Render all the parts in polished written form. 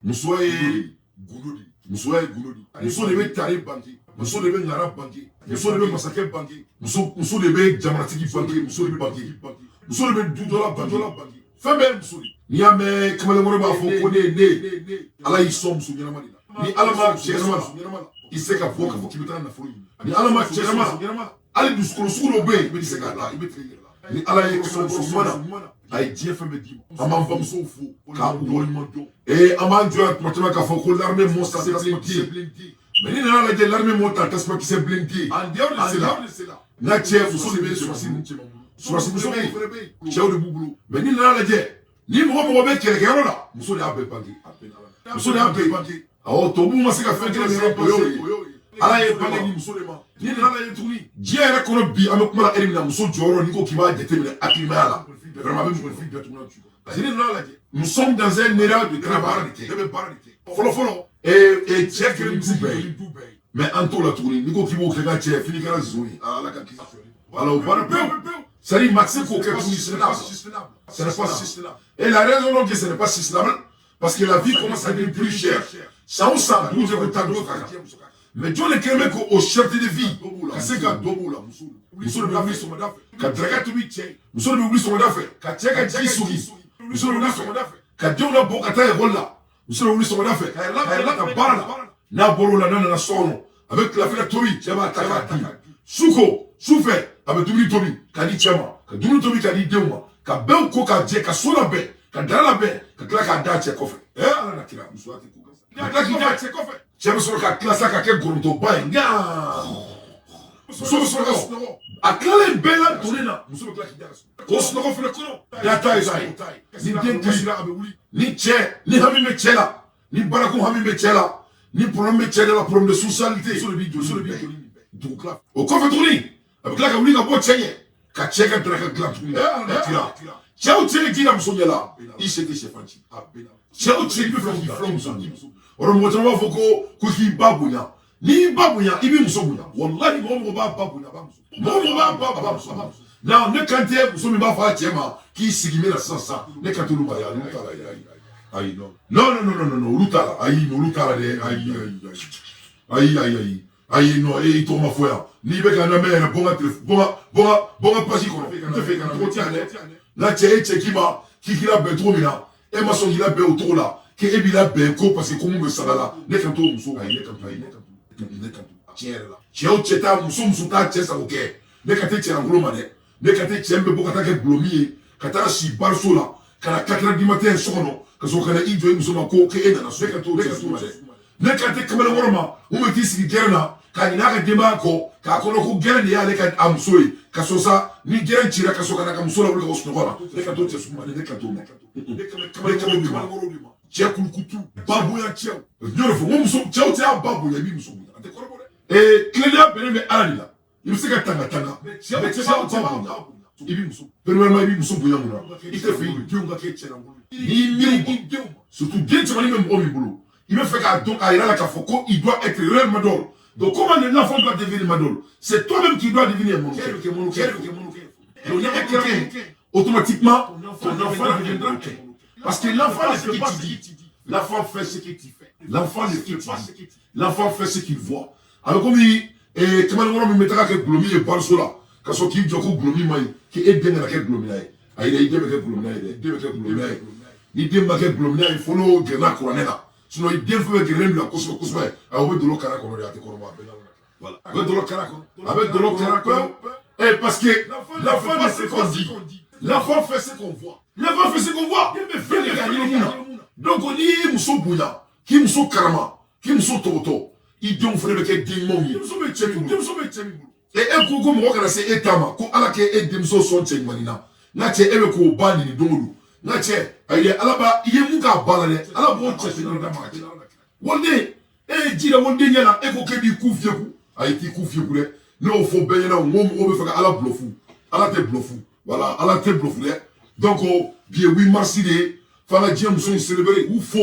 Musoya ye gundo de ye, musoya ye gundo de ye. Muso de bɛ tare bange, muso de bɛ ŋara bange, muso de bɛ masakɛ bange, muso de bɛ jamanatigi bange, muso de bɛ bange, muso de bɛ dudɔla bange. Fɛn bɛɛ ye muso de ye. N'i y'a mɛn kamalenkɔrɔ b'a fɔ ko ne ye ne ye, Ala y'i sɔn muso ɲɛnama de la. Ni Ala ma cɛ ɲɛnama la, i tɛ se ka bɔ k'a fɔ k'i bɛ taa nafolo ɲini. Ni Ala ma cɛ ɲɛnama la, hali dusukolo sugu dɔw bɛ yen, i bɛ se k'a la, i bɛ tigɛ i yɛrɛ la. Ni Ala ye sɔn muso ɲuman na, a ye diɲɛ fɛn bɛɛ d'i ma. An b'an bamusow fo k'a waleɲuman dɔn. Ee, an b'an jɔ yan tuma caman k'a fɔ ko l'armée monte à blindé, mais ni nana lajɛ, l'armée monte à tasuma kisɛ blindé. En dehors de cela, n ka cɛ, muso de bɛ sɔrɔsi ninnu cɛman bolo, sɔrɔsi muso bɛ yen, cɛw de b'u bolo. Mais ni nana lajɛ, ni mɔgɔ mɔgɔ bɛ kɛlɛkɛyɔrɔ la, muso de y'a bɛɛ bange, muso de y'a bɛɛ bange. Awɔ, tubabuw ma se ka fɛn kelen min, o y'o ye. Ala ye bange di muso de ma. Ni nana lajɛ tuguni, diɲɛ yɛrɛ kɔnɔ bi, an bɛ kuma la eri min na, muso jɔyɔrɔ, n'i ko k'i b'a jateminɛ hakilimaya la, vraiment, a bɛ mɔgɔninfin datugu na tu, parce que ni nana lajɛ, nous sommes dans un era de travail de kɛ, bɛɛ bɛ baara de kɛ. Fɔlɔ fɔlɔ, cɛ kelen du bɛɛ ye, mais an t'o la tuguni. N'i ko k'i b'o kɛ, ka cɛ fini kɛra zon ye, Ala ka kisi. Voilà, o baara pewu, c'est-à-dire maa tɛ se k'o kɛ tuguni. Ce n'est pas, ce n'est pas soutenable. Et la raison donc que ce n'est pas soutenable, parce que la vie commence à devenir plus chère. San o san, dugu jɛ ko taa dɔ ka kan. Mais jɔn de kɛlen bɛ k'o cherté de vie ka se ka dɔ b'o la? Muso, muso de bɛ wuli sɔgɔmada fɛ ka daraka tobi cɛ ye, muso de bɛ wuli sɔgɔmada fɛ ka cɛ ka ji sogi, muso de bɛ wuli sɔgɔmada fɛ ka denw labɔ ka taa ekɔli la, muso de bɛ wuli sɔgɔmada fɛ ka yɛlɛ ka baara la. N'a bɔr'o la, n'a nana so kɔnɔ, a bɛ tilafana tobi, cɛ b'a ta k'a dun. Su ko su fɛ, a bɛ dumuni tobi ka di cɛ ma, ka dumuni tobi ka di denw ma, ka bɛɛ ko k'a jɛ, ka so labɛn, ka dara labɛn, ka tila k'a da cɛ kɔfɛ. Ee, Ala na kira, musoya tɛ ko ka tila k'i da cɛ kɔfɛ. Cɛ bɛ sɔrɔ ka tila sa ka kɛ gorontoba ye nka muso bɛ sɔrɔ ka sunɔgɔ. A tilalen bɛɛ la donnen na, muso bɛ tila k'i da ka sunɔgɔ, k'o sunɔgɔ fana kɔnɔ da ta ye sa ye. Ni den kasira, a bɛ wuli. Ni cɛ ni hami bɛ cɛ la, ni baarako hami bɛ cɛ la, ni problème bɛ cɛ de la, problème de socialité, muso de b'i jɔ, muso de b'i jɔ dugu tila. O kɔfɛ tuguni, a bɛ tila ka wuli ka bɔ cɛ ɲɛ, ka cɛ ka daraka dilan tuguni. Ala kira, cɛ o cɛ k'i ka muso ɲɛ la, i se tɛ sɛfan ci. Cɛ o cɛ, i bɛ fɛ k'i filan muso ɲɛ. O la, mɔgɔ caman b'a fɔ ko k'i ba bonya. N'i y'i ba bonya, i b'i muso bonya. Walahi, mɔgɔ mɔgɔ b'a ba bonya, a b'a muso, mɔgɔ mɔgɔ b'a ba, a b'a muso. Na ne kan tɛ muso min b'a fɔ a cɛ ma k'i sigi n bɛna sisan sisan, ne kan t'olu ma. Olu t'a la. Ayi, non non non non non, olu t'a la. Ayi, olu t'a la dɛ. Ayi, ayi, ayi, ayi, ayi, ayi, non. E, i tɔgɔ ma fɔ yan. N'i bɛ ka lamɛn yɛrɛ, bɔ n ka téléphone, bɔ n ka page kɔnɔ. N tɛ fɛ i ka tɔgɔ ti yan dɛ. N'a cɛ e cɛ k'i ma k'i k'i labɛn cogo min na, e ma sɔn k'i labɛn o cogo la, k'e b'i labɛn ko parce que ko mun bɛ sanga la, ne kan t'o muso. Ayi, ne kan t'o, ayi, ne kan t'o, ne kan t'o. Tiɲɛ yɛrɛ la, cɛ o cɛ t'a muso, muso t'a cɛ sago kɛ, ne ka tɛ cɛlankolon ma dɛ. Ne ka tɛ cɛ min bɛ bɔ ka taa kɛ gulɔmin ye, ka taa si bariso la, ka na 4 heures du matin so kɔnɔ, ka sɔrɔ ka na i jɔ i muso ma ko k'e nana so. Ne ka t'o cɛ sugu ma dɛ. Ne ka tɛ kamalenkɔrɔ ma mun bɛ t'i sigi gɛrɛn na ka ɲinɛ a ka denbaya kɔ, k'a kɔnɔ ko gɛrɛn de y'ale ka a muso ye, ka sɔrɔ sa ni gɛrɛn cira, ka sɔrɔ ka na ka muso lawuli ka bɔ sunɔgɔ la. Ne ka t'o cɛ sugu ma dɛ. Ne ka t'o ma. Ne kamalenkɔrɔ de ma cɛ kulukutu ba bonya cɛw. N y'o de fɔ n ko muso, cɛw tɛ y'a ba bonya, i b'i muso bonya, a tɛ kɔrɔbɔ dɛ. Ee, tilennenya bɛnnen bɛ Ala de la. I bɛ se ka tanga tanga, mais cɛ b'a ba bonya, i b'i muso. Premièrement, i b'i muso bonya mun na? I tɛ fɛ i denw ka kɛ cɛlankolon ye. N'i miiri i denw ma, surtout den cɛmannin bɛ mɔgɔ min bolo, i bɛ fɛ k'a dɔn k'a yira la k'a fɔ ko il doit être réel modèle. Donc comment l'enfant doit devenir modèle? C'est toi-même qui dois devenir modèle. Donc ni e kɛra, automatiquement ton enfant deviendra, parce que l'enfant ne fait pas ce que tu dis, l'enfant fait ce que tu fais. L'enfant ne fait pas ce que tu dis, l'enfant fait ce qu'il voit. A bɛ komi kamalenkɔrɔ min bɛ taga kɛ gulɔmin ye bariso la, ka sɔrɔ k'i jɔ ko gulɔmin man ɲi, k'e den kana kɛ gulɔmina ye. Ayi dɛ, i den bɛ kɛ gulɔmina ye dɛ, i den bɛ kɛ gulɔmina ye. Ni den ma kɛ gulɔmina ye, fo n'o gɛrɛna kuranɛ la. Sinon i den fɛn fɛn gɛrɛlen bila kosɛbɛ kosɛbɛ, o bɛ dolo kara kɔnɔ de, a tɛ kɔrɔbɔ. A bɛ voilà, a bɛ dolo kara kɔnɔ, a bɛ dolo kara kɔnɔ. Eh, parce que l'enfant ne sait qu'on dit, l'enfant fait ce qu'on voit, l'enfant fait ce qu'on voit. Den bɛ fɛn de kɛ a ɲɛ mun na. Donc n'i y'i muso bonya, k'i muso karama, k'i muso tɔgɔtɔ, i denw fana bɛ kɛ den ɲumanw ye. Denmuso bɛ cɛ min bolo, denmuso bɛ cɛ min bolo, e e ko ko mɔgɔ kana se e ta ma, ko Ala k'e e denmuso sɔn cɛ ɲumannin na. N ka cɛ, e bɛ k'o ba ɲini don o don. N ka cɛ, ayi, Ala b'a i ye mun k'a ba la dɛ, Ala b'o cɛ sɛgɛn d'a ma ka cɛ waliden. E ye ji da waliden ɲɛ la, e ko k'e b'i ku fiyɛ, ayi, t'i ku fiyɛ dɛ. Ne y'o fɔ bɛɛ ɲɛna, n ko mɔgɔw bɛ fɛ ka Ala bluff, Ala tɛ bluff. Voilà, Ala tɛ bluff dɛ. Donc bi ye 8 mars de ye, f'an ka diɲɛ muso in célébrer, k'u fo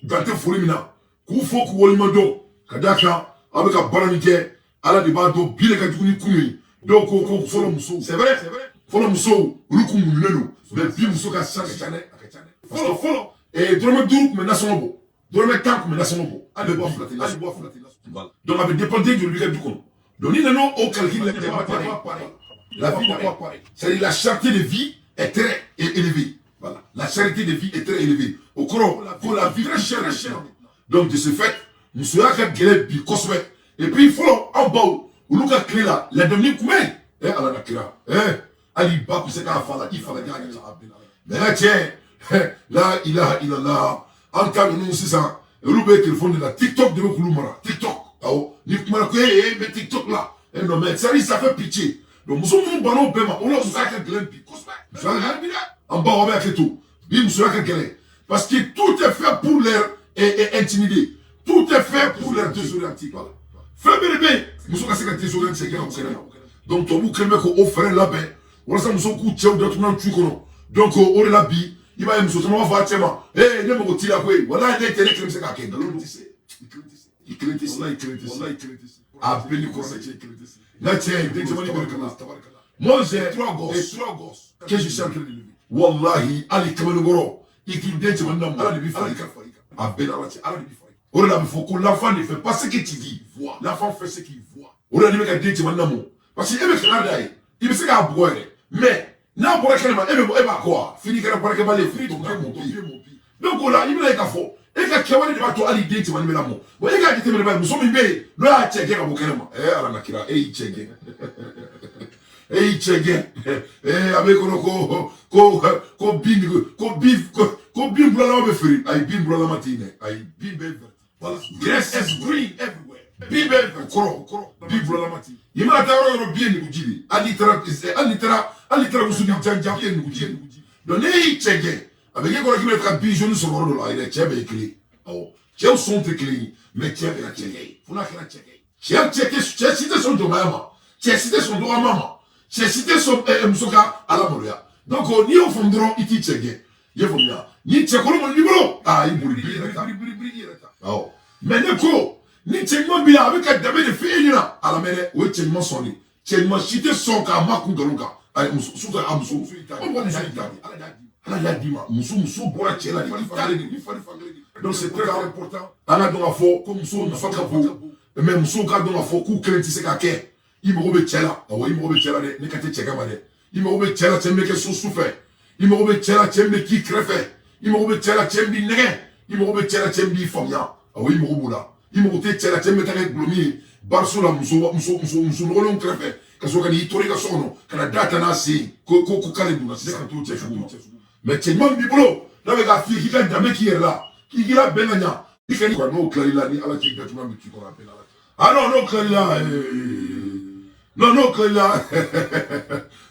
dan tɛ foli min na, k'u fo k'u waleɲuman dɔn, ka d'a kan aw bɛ ka baara min kɛ, Ala de b'a dɔn. Bi de ka jugu ni kunu ye. Dɔw ko ko fɔlɔ musow, c'est vrai, fɔlɔ musow olu kun muɲunen don, mais bi muso ka sa ka ca dɛ, a ka ca dɛ. Fɔlɔ fɔlɔ, dɔrɔmɛ 5 tun bɛ nasɔngɔ bɔ. Dɔrɔmɛ 10 tun bɛ nasɔngɔ bɔ. Hali bɔ fila tɛ, hali bɔ fila tɛ. Voilà. Donc a bɛ dépendre den joli b'i ka du kɔnɔ. Donc n'i nana o calcul lajɛ, pas pareil. La vie n'est pas pareil. C'est-à-dire, la cherté de vie est très élevée. Voilà. La cherté de vie est très élevée. O kɔrɔ ko la vie très chère, très chère. Donc de ce fait, musoya ka gɛlɛn bi kosɛbɛ. Et puis fɔlɔ, aw baw olu ka tile la, ladamuni kun bɛ yen. Eh, Ala na kira, eh, hali ba kun se k'a fa la, i fa la ɲa. Mais n ka cɛ, la ilaha illallah, an ta ninnu sisan, olu bɛ téléphone de la, TikTok de bɛ k'olu mara. TikTok, awɔ, ni kumana ko e bɛ TikTok la, eh non, mais ça ça fait pitié. Donc muso minnu bann'o bɛɛ ma, olu la musoya ka gɛlɛn bi kosɛbɛ. Musoya ka gɛlɛn bi dɛ. An baw, aw bɛ hakili to bi, musoya ka gɛlɛn parce que tout est fait pour leur intimider, tout est fait pour leur désorienter. Voilà, fɛn bɛɛ de bɛ yen muso ka se ka désorienter kɛ ka kɛnɛ. Donc tubabuw kɛlen bɛ k'o fɛɛrɛ labɛn walasa musow k'u cɛw datugulan tu kɔnɔ. Donc o de la bi, i b'a ye muso caman b'a fɔ a cɛ ma: ee, ne mago t'i la koyi, walayi ne tɛ, ne kelen bɛ se k'a kɛ. Nkalon tɛ se, i kelen tɛ se, i kelen tɛ se, walayi i kelen tɛ se, walayi i kelen tɛ se. A bɛɛ ni kɔrɔ cɛ, i kelen tɛ se. N ka cɛ, den cɛmannin bɛ ka na. Moi, j'ai trois gosses, trois gosses que je suis en train d'élever. Wallahi, hali kamalenkɔrɔ, i k'i den cɛmannin lamɔ, Ala de b'i fara i kan. A bɛɛ n'Ala cɛ, Ala de b'i fara i kan. O de la a bɛ fɔ ko l'enfant ne fait pas ce que tu dis, l'enfant fait ce qu'il voit. O de la n'i bɛ ka den cɛmannin lamɔ, parce que e bɛ kangari d'a ye, i bɛ se k'a bugɔ yɛrɛ, mais n'a bɔra kɛnɛma, e bɛ bɔ, e b'a kɔ wa, fini kɛra baarakɛbali ye, fini tun kɛ mon pied. Donc o la, i bɛna ye k'a fɔ e ka kɛwale de b'a to hali den cɛmannin bɛ lamɔ. Bon, e k'a jateminɛ ba ye, muso min bɛ yen n'o y'a cɛ gɛn ka bɔ kɛnɛma, ɛ, Ala na kira, e y'i cɛ gɛn, e y'i cɛ gɛn, ee, a bɛ kɔnɔ ko bin bulalama bɛ feere. Ayi, bin bulalama tɛ yen dɛ, ayi, bin bɛ vert. Voilà, grass is green everywhere. Bin bɛ vert kɔrɔ, bin bulalama tɛ yen. I mana taa yɔrɔ o yɔrɔ, bin ye nuguji de ye. Hali n'i taara muso ni jan, bin ye nuguji de. Donc n'e y'i cɛ gɛn, a bɛ k'e kɔrɔ k'i bɛ taga bin jaune sɔrɔ yɔrɔ dɔ la. Ayi dɛ, cɛ bɛɛ ye kelen. Awɔ, cɛw sɔn tɛ kelen ye, mais cɛ bɛɛ cɛ ye, fo n'a kɛra cɛ ye. Cɛ tɛ, cɛ si tɛ sɔn jɔnmaya ma, cɛ si tɛ sɔn dɔgɔma ma, cɛ si tɛ sɔn muso ka ala maloya. Donc n'i y'o faamu dɔrɔn, i t'i cɛ gɛn. I ye faamuya? Ni cɛ kolon kɔni b'i bolo, aa, i boli biri yɛrɛ ta. Awɔ, mais ne ko ni cɛ ɲuman b'i la, a bɛ ka danbe de f'e ɲɛna. Ala mɛ dɛ, o ye cɛ ɲuman sɔn de. Cɛ ɲuman si tɛ sɔn k'a ma kun nkalon kan. Ayi, muso, surtout a muso, o mɔgɔ muso y'i ta de, Ala y'a d'i ma. Muso bɔra cɛ la de, i fa de, i fa de. Donc c'est très important, an ka dɔn k'a fɔ ko muso nafa ka bon, mais musow ka dɔn k'a fɔ k'u kelen tɛ se k'a kɛ. I mago bɛ cɛ la. Awɔ, i mago bɛ cɛ la dɛ. Ne ka tɛ cɛ kama dɛ. I mago bɛ cɛ la, cɛ min bɛ kɛ so su fɛ. I mago bɛ cɛ la, cɛ min bɛ k'i kɛrɛfɛ. I mago bɛ cɛ la, cɛ min b'i nɛgɛ. I mago bɛ cɛ la, cɛ min b'i faamuya. Awɔ, i mago b'o la. I mago tɛ cɛ la, cɛ min bɛ taa kɛ gulɔmin ye bariso la, muso nɔgɔlenw kɛrɛfɛ, ka sɔrɔ ka n'i tɔrɔ i ka so kɔnɔ, ka na da ta n'a sen ye ko k'ale donna sisan. Ne ka t'o cɛ sugu ma. Mais cɛ ɲuman b'i bolo, n'a bɛ k'a f'i ye k'i ka danbe k'i yɛrɛ la, k'i k'i labɛn ka ɲa, i ka n'o tilal'i la, ni Ala cɛ, i datugulan bɛ k'i kɔrɔ, a bɛɛ n'Ala cɛ. Ah non, n'o tilal'i la, non, n'o tilal'i la,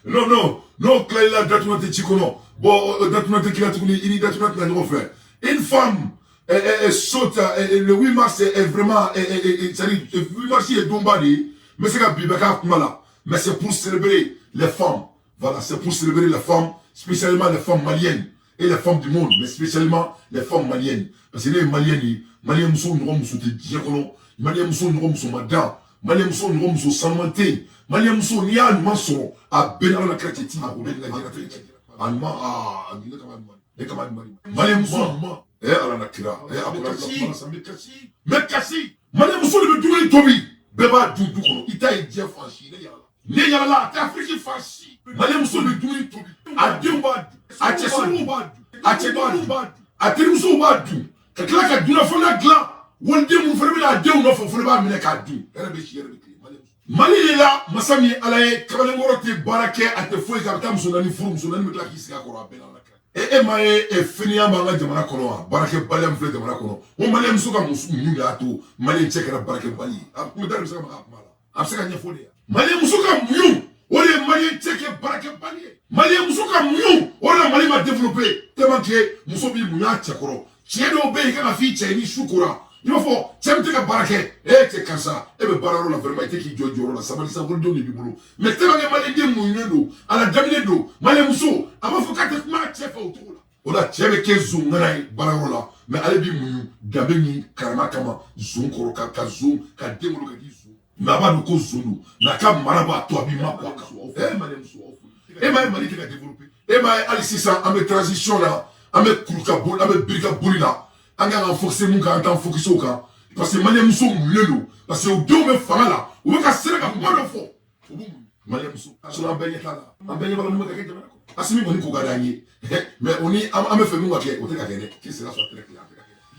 non, non, n'o tilal'i la, datugulan tɛ ci kɔnɔ. Bon, datugulan tɛ k'i la tuguni, i ni datugulan tɛna ɲɔgɔn fɛ. Une femme saute le 8 mars est vraiment, c'est-à-dire 8 mars ye donba de ye. N bɛ se ka bi bɛɛ k'a kuma la, mais c'est pour célébrer les femmes. Voilà, c'est pour célébrer les femmes, spécialement les femmes maliennes et les femmes du monde, mais spécialement les femmes maliennes, parce que ne ye malienne ye. Malien muso ɲɔgɔn muso tɛ diɲɛ kɔnɔ. Malien muso ɲɔgɔn muso ma dan. Malien muso ɲɔgɔn muso sanuman tɛ yen. Malien muso, n'i y'a ɲuman sɔrɔ, a bɛɛ ni Ala na kira cɛ t'i mako bɛɛ ni ka diɲɛlatigɛ cɛ. A ɲuman, aa, ne kama ɲuman, ne kama ɲuman, malien muso ɲuman. Eh, Ala na kira, eh, a bɛ kasi, n bɛ kasi, n bɛ kasi. Malien muso de bɛ dumuni tobi, bɛɛ b'a dun du kɔnɔ. I t'a ye diɲɛ fan si. Ne yala, ne yalala, a tɛ Afiriki fan si. Malien muso de bɛ dumuni tobi, a denw b'a dun, a cɛ somɔgɔw b'a dun, a cɛ dɔgɔninw b'a dun, a terimusow b'a dun, ka tila ka dunafɔla dilan. Waliden mun fana bɛna a denw nɔfɛ, o fana b'a minɛ k'a dun. Hɛrɛ bɛ si, hɛrɛ bɛ tilen. Mali de la, masa min ye Ala ye, kamalenkɔrɔ tɛ baara kɛ, a tɛ foyi kɛ, a bɛ taa muso naani furu, muso naani bɛ tila k'i sigi a kɔrɔ, a bɛɛ n'Ala kira. E ma ye e finiya b'an ka jamana kɔnɔ wa? Baarakɛbaliya min filɛ jamana kɔnɔ, o malien muso ka muso muɲu de y'a to malien cɛ kɛra baarakɛbali ye. A kun da bɛ se ka maga a kuma la, a bɛ se ka ɲɛfɔ de. Malien muso ka muɲu, o de ye malien cɛ kɛ baarakɛbali ye. Malien muso ka muɲu, o de la Mali ma développé, tellement que muso b'i muɲu a cɛ kɔrɔ. Cɛ dɔw bɛ yen, i kan ka f'i cɛ ye ni su kora, i b'a fɔ cɛ min tɛ ka baara kɛ: e cɛ karisa, e bɛ baara yɔrɔ la, vraiment i tɛ k'i jɔ jɔyɔrɔ la, sabali sa, walidenw de b'i bolo. Mais tellement que malien den muɲunen don, a ladamunen don, malien muso a b'a fɔ k'a tɛ kuma a cɛ fɛ o cogo la. O la cɛ bɛ kɛ zonŋana ye baarayɔrɔ la, mais ale b'i muɲu danbe ni karama kama zon kɔrɔ, ka zon ka den wolo ka k'i zon, mais a b'a dɔn ko zon don, mais a ka mara b'a to a b'i ma bɔ a kan. E malien muso, e m'a ye Mali tɛ ka développer. E m'a ye hali sisan an bɛ transition na, an bɛ kuru ka boli, an bɛ biri ka boli la. An kan ka focus mun kan, an t'an focus o kan, parce que maliyɛn muso muɲunen don, parce que u denw bɛ fanga la, u bɛ ka sera ka kuma dɔ fɔ, u b'u muɲu. Maliyɛn muso, sinon an bɛɛ ɲɛ t'a la, an bɛɛ ɲɛ b'a la mun bɛ ka kɛ jamana kɔnɔ. Asimi kɔni ko ka d'an ye, mais o ni an bɛ fɛ mun ka kɛ, o tɛ ka kɛ dɛ. Que cela soit très clair,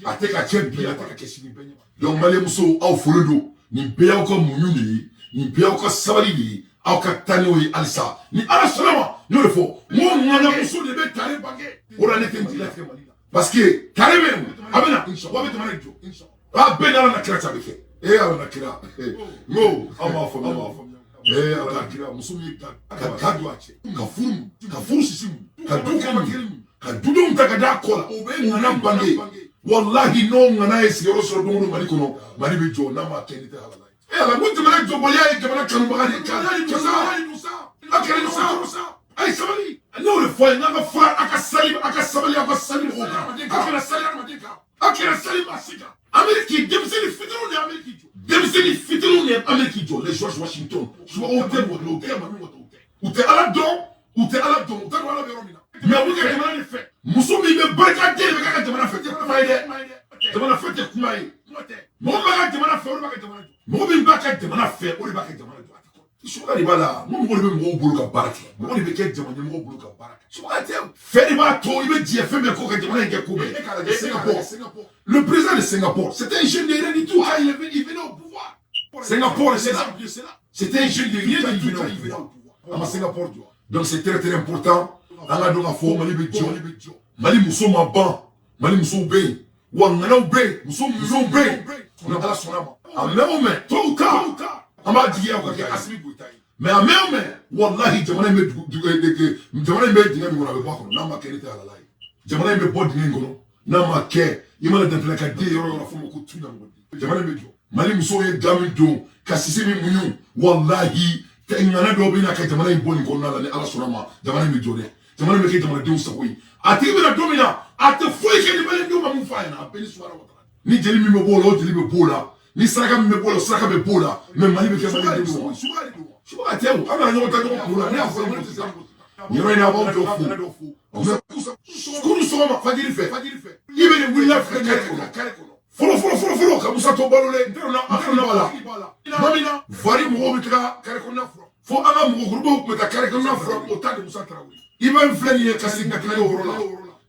a tɛ ka kɛ bi, a tɛ ka kɛ sini, bɛɛ ɲɛ. Donc maliyɛn musow, aw folen don. Nin bɛɛ y'aw ka muɲu de ye, nin bɛɛ y'aw ka sabali de ye. Aw ka taa n'o ye halisa ni Ala sɔnna ma. N y'o de fɔ, n ko ŋanamuso de bɛ tare bange. O la ne tɛ n jigilatigɛ Mali la, parce que tare bɛ yen, a bɛ na, wa a bɛ jamana in jɔ. A bɛɛ ni Ala na kira cɛ, a bɛ kɛ. Ee, Ala na kira, n ko aw m'a faamuya, aw m'a faamuya. Ee, Ala na kira, muso min ye ka ga don a cɛ, ka furu, ka furu sisi, ka du kɔnɔ, ka dudenw ta ka d'a kɔ la, o bɛ ŋana bange. Walahi, n'o ŋana ye sigiyɔrɔ sɔrɔ don o don Mali kɔnɔ, Mali bɛ jɔ. N'a ma kɛ, ni tɛ halala ye. E Ala, ko jamana jɔbaliya ye jamana kanubaga de ye. A kɛra ɲɔgɔn sa, a ye sabali. Ne y'o de fɔ a ye, n'an ka fara, a ka sali, a ka sabali, aw ka sali mɔgɔw kan, a kana sali adamaden kan, a kana sali maa si kan. Amérique, denmisɛnnin fitininw de ye Amérique jɔ, denmisɛnnin fitininw de ye Amérique jɔ, les George Washington. O tɛ mɔgɔ, o tɛ mɔgɔ, u tɛ Ala dɔn, u tɛ Ala dɔn, u t'a dɔn Ala bɛ yɔrɔ min na, mais u bɛ ka jamana de fɛ. Muso min bɛ barika den de bɛ k'a ka jamana fɛ, tɛ kuma ye dɛ. Jamana fɛ tɛ kuma ye. Mɔgɔ min b'a ka jamana fɛ, o de b'a ka jamana jɔ. Mɔgɔ min b'a ka jamana fɛ, o de b'a ka jamana jɔ. Subaga de b'a la. N ko mɔgɔ de bɛ mɔgɔw bolo ka baara kɛ, mɔgɔ de bɛ kɛ jama ɲɛmɔgɔ bolo ka baara kɛ. Subaga tɛ, fɛ de b'a to i bɛ diɲɛ fɛn bɛɛ kɔ ka jamana in kɛ ko bɛɛ. E k'a lajɛ Singapour, le président de Singapour, c'était un jeune de rien du tout quand il venait au pouvoir. Singapour, c'est là, c'était un jeune de rien du tout quand il venait au pouvoir. A ma Singapour jɔ. Donc c'est très très important, an ka dɔn k'a fɔ Mali bɛ jɔ. Mali muso ma ban, Mali musow bɛ yen, wa ŋanaw bɛ yen, muso musow bɛ yen. Ni Ala sɔnna ma, a mɛn o mɛn, tôt ou tard, an b'a jigiya o ka kɛ Asimi Goyita ye. Mais a mɛn o mɛn, walahi, jamana in bɛ dugu, jamana in bɛ dingɛ min kɔnɔ, a bɛ bɔ a kɔnɔ. N'a ma kɛ, ne tɛ halala ye. Jamana in bɛ bɔ dingɛ in kɔnɔ n'a ma kɛ. I mana danfila ka den yɔrɔ yɔrɔ fɔ ma ko tu na mɔgɔ, jamana in bɛ jɔ. Mali musow ye ga min don ka sisi min muɲu, walahi, ŋana dɔw bɛ na ka jamana in bɔ nin kɔnɔna la. Ni Ala sɔnna ma, jamana in bɛ jɔ dɛ. Jamana in bɛ kɛ jamanadenw sago ye. A tigi bɛna don min na, a tɛ foyi kɛ ni maliyɛndenw ma mun f'a ɲɛna. A bɛɛ ni suwara wa ni jeli min bɛ b'o la, o jeli bɛ b'o la. Ni saraka min bɛ b'o la, o saraka bɛ b'o la. Mais Mali bɛ kɛ maliyɛndenw sago ye. Subaga tɛ o, an kana ɲɔgɔn ta ɲɔgɔn kun la. Ne y'a fɔ, ne tɛ se nin yɔrɔ in na. A b'aw jɔ fo kunu sɔgɔma fajiri fɛ, i bɛ nin wulila filɛ kare kɔnɔ fɔlɔ fɔlɔ fɔlɔ fɔlɔ ka Musa to balo le. N t'a dɔn n'a la tuma min na vari mɔgɔw bɛ taga kare kɔnɔna furan, fo an ka mɔgɔkɔrɔbaw tun bɛ taa kare kɔnɔna furan o ta de Musa Tarawele. I bɛ n filɛ nin ye ka segin ka tila o yɔrɔ la.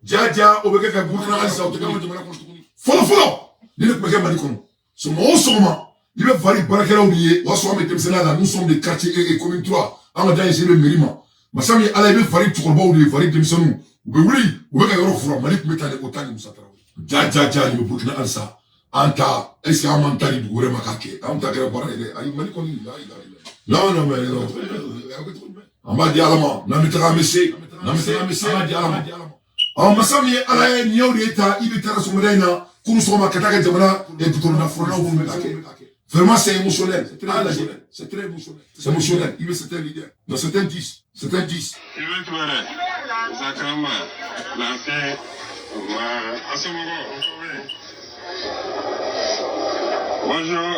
Ja ja, o bɛ kɛ ka Burukina halisa, o tɛ kɛ an ka jamana kɔnɔ tuguni. Fɔlɔ fɔlɔ, ni ne tun bɛ kɛ Mali kɔnɔ, sɔgɔma o sɔgɔma, i bɛ vari baarakɛlaw de ye. O y'a sɔrɔ an bɛ denmisɛnninya la, nous sommes des quartiers et commune 3, an ka da ɲɛsin bɛ mairie ma. Masa min Ala, i bɛ vari cɛkɔrɔbaw de ye, vari denmisɛnninw, u bɛ wuli, u bɛ ka yɔrɔ furan. Mali tun bɛ taa ni o ta ni Musa Tarawele. Ja ja ja, nin bɛ Burukina halisa. An ta, est ce que an m'an ta di dugu wɛrɛ ma k'a kɛ? An ta kɛra baara ye dɛ. Ayi, Mali kɔni, la ilaha illa. Non non, mais non, an b'a di Ala ma. N'an bɛ taga, an bɛ se. N'an bɛ taga, an bɛ se. An b'a di Ala ma. Ɔ, masa min ye Ala ye, nin y'o de ye ta. I bɛ taara sɔgɔmada in na, kunu sɔgɔma, ka taa kɛ jamana goudron furannaw minnu bɛ ka kɛ. Vraiment, c'est émotionnel. C'est très émotionnel. C'est émotionnel. Il c'est un leader. Non, c'est un 10. C'est un 10. I bɛ Tuwɛrɛ, Zakarama, Lafiya, ma, a somɔgɔw? Bonjour.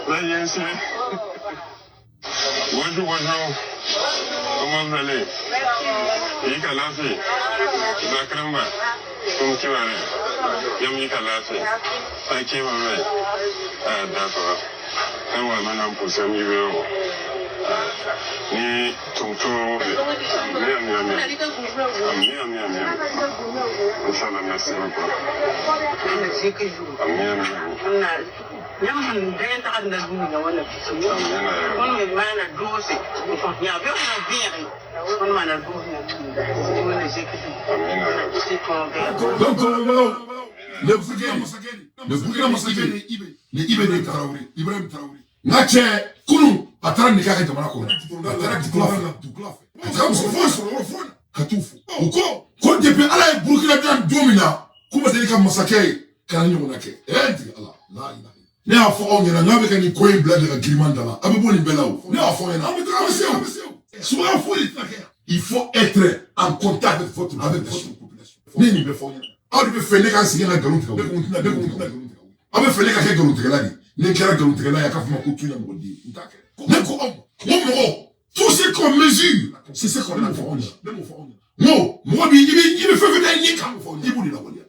La Yensi. Bonjour, bonjour. Comment vous allez? Yika lafiya? Zakarama, kun kiwɛrɛ. Yam yika lafiya. Sake ma mai. Ah, d'accord. Kan wa mana pusam yibe o. Ni tonto. Miam, miam, miam. Miam, miam, miam. Inshallah, merci beaucoup. Miam, miam. Yãmb sẽn dẽ tagd na dũniyã wã na tõnd me maana doose yaa bɩ f na vẽege tõnd maana doos na dũniyã wẽnna zek tɩ tõog. Donc, le Burkina masakɛ ni Ibe de Traoré, Ibrahim Traoré, n ka cɛ, kunun a taara nin k'a ka jamana kɔnɔ. A taara dugula fɛ, ka taga muso foyi sɔrɔ yɔrɔ foyi ka t'u fo. O ko depuis Ala ye Burkina dilan don min na, k'u ma deli ka masakɛ ye ka na ɲɔgɔnna kɛ. Ɛ, n tigɛ Ala la ilaha. Ne y'a fɔ aw ɲɛna n'a bɛ ka nin ko in bila de ka giriman da la, a bɛ bɔ nin bɛɛ la o. Ne y'a fɔ aw ɲɛna, an bɛ taga, an bɛ se o. Sumaya foyi de tɛna kɛ yan. Il faut être en contact avec votre population. Ne ye nin bɛɛ fɔ aw ɲɛna. Aw de bɛ fɛ ne ka n sigi ka nkalon tigɛ. Ne ko n tɛna, ne ko n tɛna nkalon tigɛ. Aw bɛ fɛ ne ka kɛ nkalontigɛla de ye. Ni n kɛra nkalontigɛla ye, a ka fɔ n ma ko tu ɲɛmɔgɔ den. N t'a kɛ. Ne ko aw ma, n ko mɔgɔ, tout ce qu'on mesure, c'est ce qu'on a. Ne m'o fɔ aw ɲɛna. Ne m'o fɔ aw ɲɛna. N ko mɔgɔ bi, i bɛ fɛn fɛn da i ɲɛ kan, i b'o de lawaleya.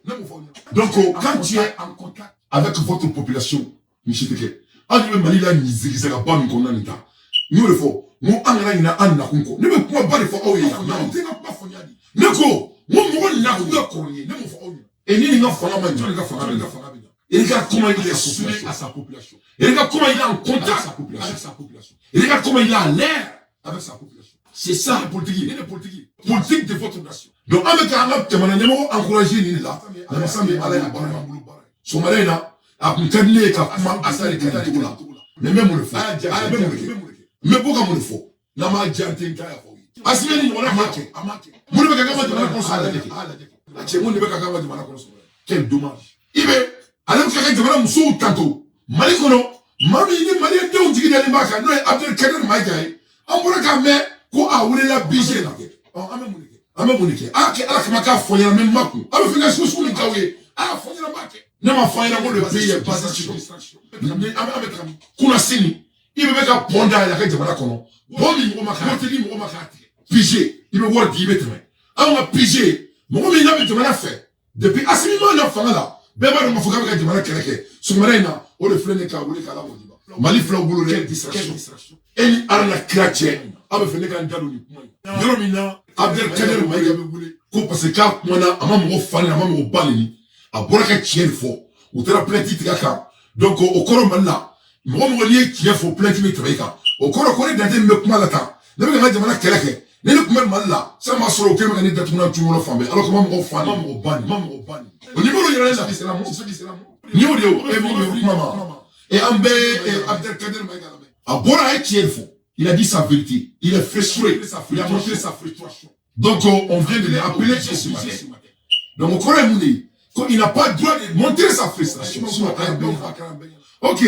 Donc quand tu es en contact avec votre population, ni si tɛ kɛ. Hali bɛ Mali la nin zigizagaba min kɔnɔna nin ta, n y'o de fɔ, n ko an kana ɲinɛ an nakun kɔ. Ne bɛ kumaba de fɔ aw ye yan, mais aw tɛ n ka kuma faamuya de. Ne ko n ko mɔgɔ nakun ka kɔrɔ ye, ne m'o fɔ aw ɲɛna. Et ni nin ka fanga ma ɲɛ, ka fanga bɛ ɲɛ. Et regarde comment il est soudé à sa population. Et regarde comment il est en contact avec sa population. Et regarde comment il est à l'air avec sa population. C'est ça la politique. Politique. Politique de votre nation. Donc, an bɛ k'an ka jamana ɲɛmɔgɔ encourager nin de la. Namasa min Ala y'a baara bolo baara ye. Sɔgɔmada in na, a kun ka di ne ye ka kuma Asa de kan nin cogo la. Mais n bɛ mun de fɔ? N bɛ mun de kɛ? N bɛ bɔ ka mun de fɔ? N'an m'a diya, n tɛ n ta y'a fɔ. Asimi ni ɲɔgɔnna m'a kɛ. A m'a kɛ. Mun de bɛ ka kɛ an ka jamana kɔnɔ sɔgɔmada in na? A cɛ, mun de bɛ ka kɛ an ka jamana kɔnɔ sɔgɔmada in? Quel dommage. I bɛ ale bɛ ka jamana musow tanto Mali kɔnɔ, maa min ni maliyɛndenw jigi dalen b'a kan, n'o ye Abdelkader Mayiga ye. An bɔra k'a mɛn ko a welela BG la. Ɔ, an bɛ mun de kɛ? An bɛ mun de kɛ? A kɛ Ala kama k'a fɔ n ɲɛna, n bɛ makun. A bɛ fɛ ka sugu min k'aw ye, a y'a fɔ n ɲɛna, n b'a kɛ. Ne ma fɔ an ɲɛna ko le pays est basé sur distraction. An bɛ taga min kunna sini, i bɛ ka pont dayɛlɛ a ka jamana kɔnɔ, pont min mɔgɔ ma k'a tigɛ, mɔgɔ ma k'a tigɛ. PG, i bɛ wari di, i bɛ tɛmɛ. Anw ka PG, mɔgɔ min n'a bɛ jamana fɛ, depuis Assimi ma na fanga la, bɛɛ b'a dɔn k'a fɔ k'a bɛ ka jamana kɛlɛ kɛ. Sɔgɔmada in na, o de filɛ nin ye k'a wele k'a lawajiba. Mali filaw bolo dɛ, distraction. E ni Ala na kira cɛ, aw bɛ fɛ ne ka n da don nin kuma in na. Yɔrɔ min na Abdelkader Mayiga bɛ wele ko parce que k'a kumana, a ma mɔgɔ fa neni, a ma mɔgɔ ba neni, a bɔra ka tiɲɛ de fɔ, u taara plainte tigɛ a kan. Donc o kɔrɔ, Mali la, mɔgɔ mɔgɔ n'i ye tiɲɛ fɔ, plainte bɛ tɛmɛ i kan. O kɔrɔ ko ne dante min bɛ kuma la tan, ne bɛ ka n ka jamana kɛlɛ kɛ. Ne ne tun bɛ Mali la san, b'a sɔrɔ o kɛlen bɛ ka ne datugu n'a cun fan bɛɛ, alors que ma mɔgɔ fa neni, ma mɔgɔ ba neni, ma mɔgɔ ba neni. O numéro yɛrɛ la, nin y'o de ye o, e min bɛ kuma ma. Et an bɛɛ Abdelkader Mayiga lamɛn. A bɔra, a ye tiɲɛ de fɔ. Il a dit sa vérité. Il est frustré. Il a montré sa frustration. Donc on vient de l'appeler ce matin. Donc o kɔrɔ ye mun de ye? Ko il n'a pas droit de montrer sa frustration. Ok,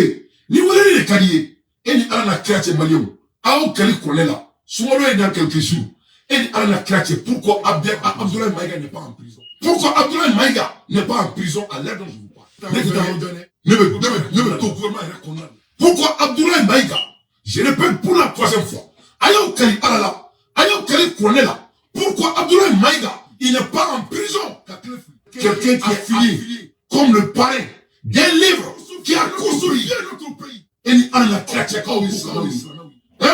ni weleli de ka di ye, e ni Ala na kira cɛ, maliyɛnw, aw kɛli kɔlɛ la, sunkalo ye dans quelques jours, e ni Ala na kira cɛ, pourquoi Abdoulaye Maïga n'est pas en prison? Pourquoi Abdoulaye Maïga n'est pas en prison à l'heure dont je vous parle? Ne tɛ taa yɔrɔ jan dɛ. Ne bɛ to gouvernement yɛrɛ kɔnɔna na. Pourquoi Abdoulaye Maïga? Je répète pour la troisième fois. A y'aw kali Ala la, a y'aw kali kuranɛ la. Pourquoi Abdoulaye Maïga, il n'est pas en prison? Quelqu'un qui est affilié comme le parrain d'un livre qui a construit notre pays. E ni Ala na kira cɛ, k'aw ye silamɛw ye. Ɛɛ,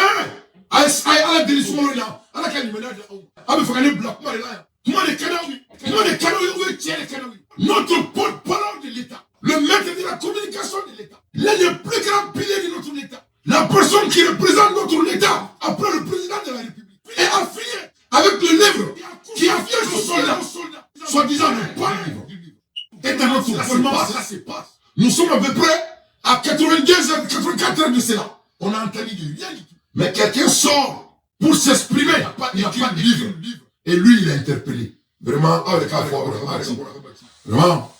a ye Ala deli sunkalo in na, Ala ka limaniya di aw ma. A bɛ fɛ ka ne bila kuma de la yan. Kuma de ka d'aw ye. Kuma de ka d'aw ye ou bien tiɲɛ de ka d'aw ye? Notre porte-parole de l'État, le maître de la communication de l'État, l'un des plus grands piliers de notre État, la personne qui représente notre État après le président de la République, est affilié avec le livre qui a fait nos soldats, soi-disant le pas livre. Et dans notre gouvernement, cela se passe. Nous sommes à peu près à 82 heures, 84 heures de cela. On n'a entendu de rien du tout. Mais quelqu'un sort pour s'exprimer. Il n'y a pas de livre. Et lui, il est interpellé. Vraiment, vraiment.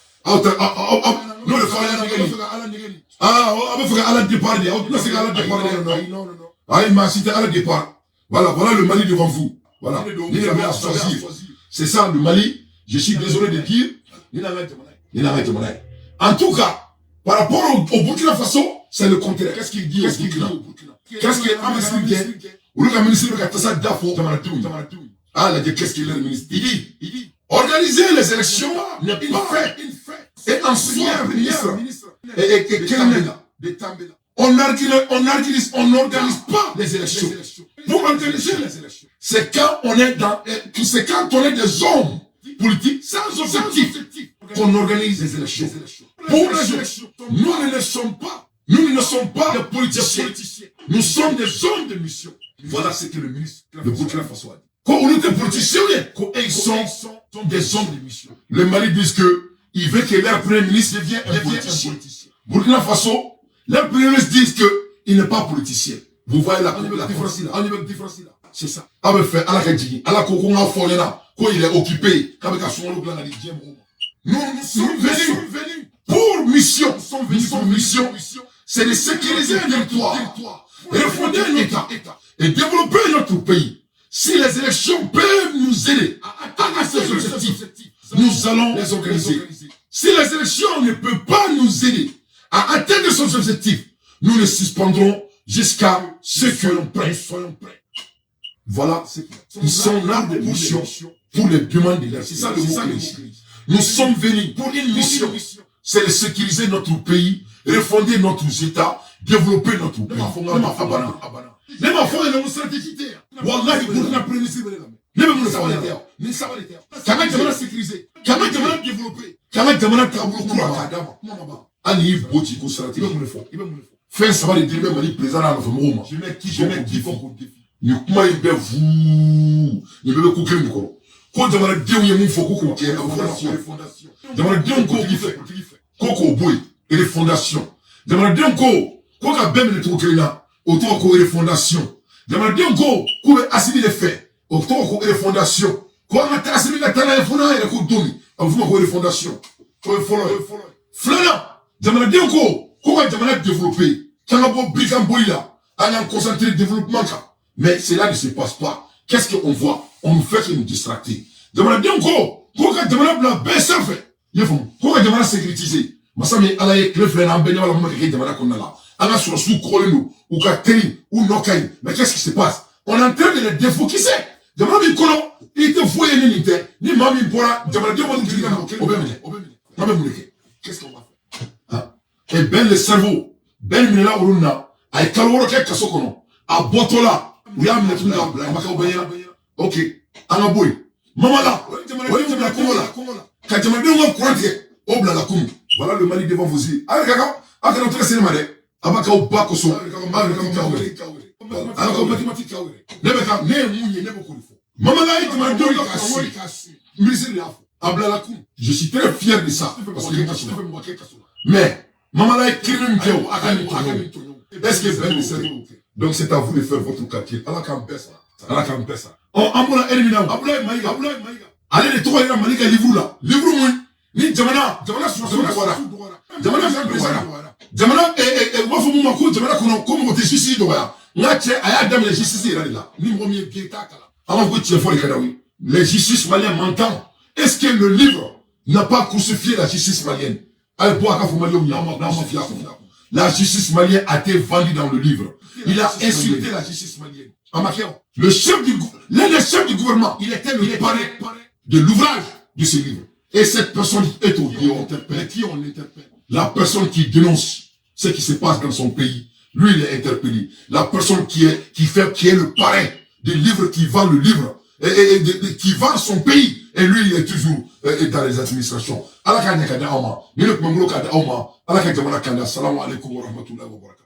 N'o de fɔ ala nɛgɛni. Ah, a bɛ fɛ ka Ala départ de. Aw tɛna se ka Ala départ de. Non, non, non. Ayi, maa si tɛ Ala départ. Voilà, voilà le Mali devant vous. Voilà. Ni de bɛ à choisir. C'est ça le Mali. Je suis désolé de dire. Ni n'an ka jamana ye. Ni n'an ka jamana ye. En tout cas, par rapport au Burkina Faso, c'est le contraire. Qu'est-ce qu'il dit au Burkina? Qu'est-ce que an ministre kɛ? Olu ka ministre bɛ ka tasa da fɔ jamanadenw ye. Ah, lajɛ, qu'est-ce qu'il est le ministre? Il dit, organiser les élections n'est pas fait. Et en soi, ministre, et quel on n'organise pas les élections. Pour organiser les élections, c'est quand on est des hommes politiques sans objectif qu'on organise les élections. Pour les élections, nous ne sommes pas des politiciens. Nous sommes des hommes de mission. Voilà ce que le ministre de Burkina Faso a dit. Quand on est politiciens, ils sont des hommes de mission. Le Mali dit que il veut que leur premier ministre devienne un politicien. Burkina Faso, leur premier ministre dit que il n'est pas politicien. Vous voyez la différence là. C'est ça. A bɛ fɛ Ala ka jigin. Ala ko ko n ka fɔ ɲɛna ko il est occupé. K'a bɛ ka sunkalo dilan ka di diɲɛ mɔgɔw ma. Nous, nous sommes venus pour mission. Nous sommes venus pour mission. C'est de sécuriser un territoire, refonder un État et développer notre pays. Si les élections peuvent nous aider à atteindre ces objectifs, nous allons les organiser. Si les élections ne peuvent pas nous aider à atteindre ces objectifs, nous les suspendrons jusqu'à ce que l'on prêt. Soyons prêts. Voilà ce qu'ils ils sont là de mission pour les demandes de l'air. C'est ça le mot clé ici. Nous sommes venus pour une mission, c'est de sécuriser notre pays, refonder notre État, développer notre pays. Ne m'a fɔ yɛrɛ ko stratégie tɛ yan. Wallahi, Burkina premier ministre bɛ ne lamɛn. Ne bɛ mun de sabali tɛ yan? Ni sabali tɛ yan. K'an ka jamana sécuriser, k'an ka jamana développer, k'an ka jamana taabolo kura k'a d'a ma. Kuma ma ban. Hali n'i bo ci ko stratégie. I bɛ mun de fɔ? I bɛ mun de fɔ? Fɛn saba de dilen bɛ Mali président n'a nɔfɛmɔgɔw ma. Je mets qui, je mets quiconque au défi. Nin kuma in bɛɛ vuu, nin bɛɛ bɛ ko kelen de kɔrɔ. Ko jamanadenw ye mun fɔ ko k'o kɛ refondation. Jamanadenw ko k'i fɛ, ko k'o bɔ yen, refondation. Jamanadenw ko ka bɛɛ minɛ cogo kelen na, o tɔgɔ ko refondation. Jamanadenw ko k'u bɛ Asimi de fɛ, o tɔgɔ ko refondation. Ko an ka taa Asimi ka taa n'a ye fo n'an yɛrɛ ko don min, a bɛ f'o ma ko refondation. O ye fɔlɔ ye. Filanan, jamanadenw ko ka jamana développer, k'an ka bɔ birikan boli la, an k'an concentrer développement kan. Mais cela ne se passe pas. Qu'est-ce qu'on voit? On nous fait que nous distracter. Jamanadenw ko ka jamana bila bɛɛ sanfɛ, i y'a faamu, ko ka jamana sécuriser. Masa min Ala ye tile filɛ, n'an bɛɛ ɲɛ b'a la mun bɛ ka kɛ jamana kɔnɔna la. An ka sɔrɔsiw kɔgɔlen don, u ka teli, u nɔ ka ɲi. Mais qu'est-ce qui se passe? On est en train de les défocuser. Jamana min kɔnɔ, i tɛ foyi ye ni nin tɛ. Ni maa min bɔra jamanadenw ma dun ka na, o bɛ minɛ, o bɛ minɛ. An bɛ mun de kɛ? Qu'est-ce qu'on va faire? Hein? Et Ben le cerveau, Ben minɛla olu na, a ye kalo 6 kɛ kaso kɔnɔ. A bɔtɔ la, u y'a minɛ tuguni k'a bila. A ma kɛ o bɛɛ ɲɛna. Ok, an ka bɔ yen. Mamala, o ye jamana kɔngɔ la ka jamanadenw ka courant tigɛ, o bilala kunun. Voilà le Mali devant vos yeux. A yɛrɛ ka kan, a kana to ka se ne ma dɛ. A b'a k'aw ba kosɔn, a yɛrɛ ka k'aw yɛrɛ, a ka mathématique k'aw yɛrɛ. Ne bɛ ka ne ye mun ye, ne bɛ k'o de fɔ. Mamala ye jamanadenw ka su ministre de y'a fɔ, a bilala kunun. Je suis très fier de ça parce que mais Mamala ye crime min kɛ, o a ka nin tɔɲɔ, est-ce que Ben le cerveau? Donc c'est à vous de faire votre calcul. Ala k'an bɛɛ sara, Ala k'an bɛɛ sara. Ɔ, an bɔra eri min na, Abdoulaye Maïga, Abdoulaye Maïga, ale de tɔgɔ yera Mali ka livre la. Livre mun ni jamana sɔrɔsiw dɔgɔyara, jamana fɛn dɔgɔyara, jamana u b'a fɔ mun ma ko jamana kɔnɔ ko mɔgɔ tɛ justice dɔgɔya. N ka cɛ, a y'a daminɛ justice yɛrɛ de la. Ni mɔgɔ min ye bi t'a kalan, an b'a fɔ ko tiɲɛ fɔ de ka d'aw ye. Les justices maliens m'entendent. Est-ce que le livre n'a pas crucifié la justice malienne? A ye bɔ a ka fɔ maliyɛnw ye, n'an ma fiya kɔnɔ. La justice malienne a été vendue dans le livre. Il a insulté la justice malienne. Le chef du, l'un des chefs du gouvernement, il était le parrain de l'ouvrage de ce livre. Et cette personne est au dehors. Mais qui on interpelle? La personne qui dénonce ce qui se passe dans son pays, lui, il est interpellé. La personne qui est, qui fait, qui est le parrain du livre, qui vend le livre, et qui vend son pays, et lui, il est toujours dans les administrations. Ala ka ɲɛ ka di aw ma. Ni ne tun bɛ n bolo ka di aw ma. Ala ka jamana kanda. Salamu alaikum wa rahmatullahi wa barakatuh.